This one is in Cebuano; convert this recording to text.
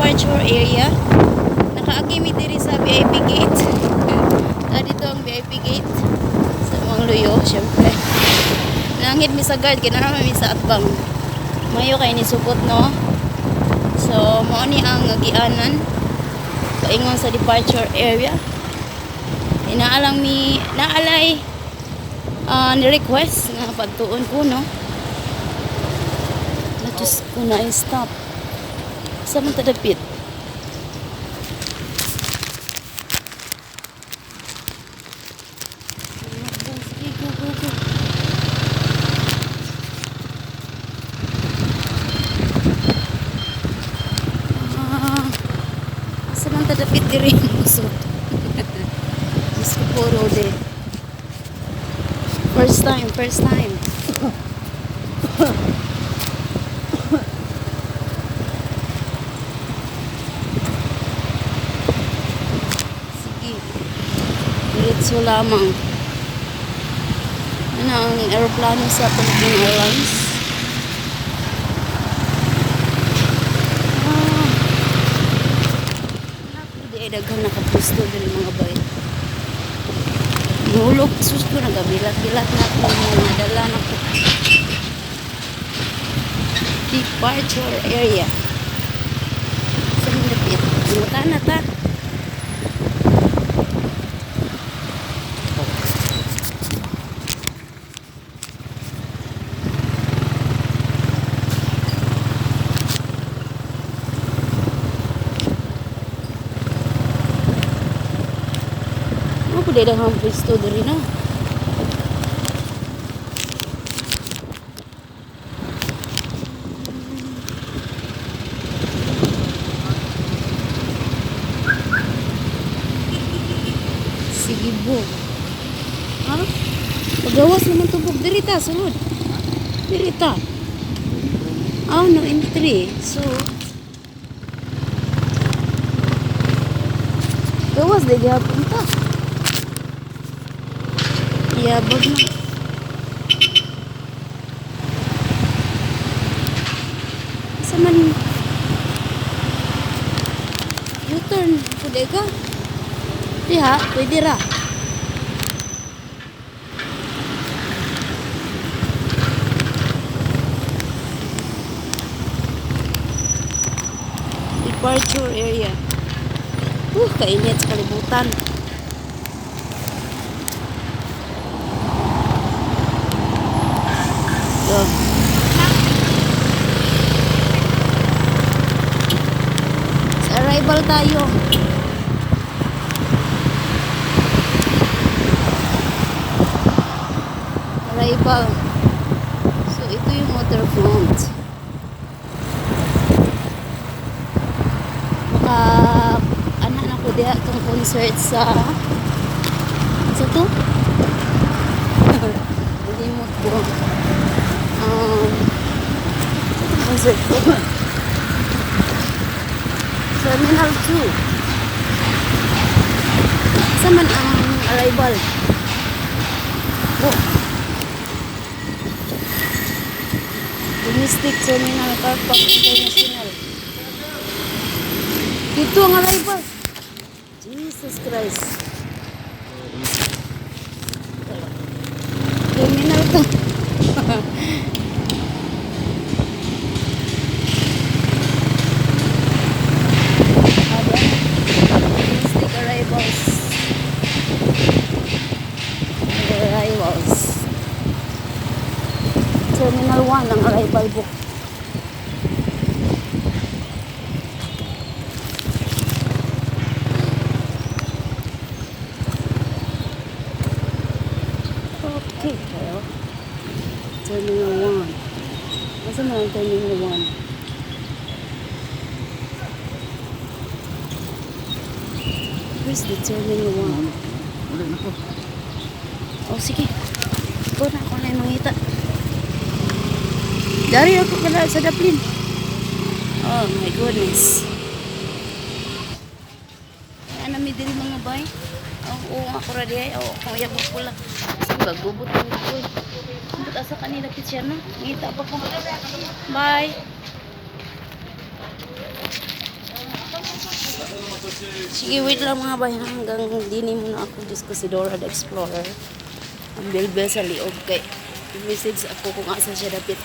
Departure area. Nakaagi mi diri sa VIP gate. Ah, dito ang VIP gate sa Mandaluyong, syempre. Nangit mi sa guard, kinara mi sa atbang. Mayo kay ni supot, no. So, mao ni ang agianan paingon sa departure area. Inaalang mi naalay ni request nga pagtuon ko, no. Na Diyos ko na stop. Sa man ta dapit? Sige, go, go, go. Ah, asa man ta dapit diri, musot? Diyos ko po, Rode. First time, first time. Sige. Diretso lamang. Ano ang aeroplano sa Philippine Airlines? Ah. Naku, di ay daghang nakapusto diri, mga bay. Nulog, sus ko, nagabilat-bilat na ako mga dala na ko. Departure area. Sa dapit? Muta na ta. Ano po dahil ang pwesto diri, no? Sige bo. Ha? Pagawas naman tubog diri ta, sulod. Diri ta. Oh, no entry. So, gawas di gihapon ta. Iyabag na. Sa man U-turn, pwede ka? Diha, pwede ra. Departure area. Kainit sa kalibutan. Go. Sa arrival tayo. Arrival. So, ito yung waterfront. Maka, anak na ko diha itong concert sa to? Limot ko. Concert ko. Terminal 2. Sa man ang arrival? Oh. Domestic Terminal Car Park International. Dito ang arrival. Jesus Christ. Terminal to. Ada. Domestic arrivals. Arrivals. Terminal 1 ang arrival book. Okay, kayo. Terminal 1. Asa man ang Terminal 1? Where's the Terminal 1? Wala na ko. Oh, sige. Ikaw na, ako na yung mangita. Dari ako pala sa daplin. Oh my goodness. Ano mi diri, mga bay? Oh, oo, ako ra di ay. Oo, ako yabog pula. Sige ba, gubot ang ko. But asa kanila picture no? Ngita pa ko. Bye. Sige, wait lang, mga bayan. Hanggang dini muna ako. Diyos ko, si Dora the Explorer. Ang bilbil sa liog kay message ako kung asa siya dapit.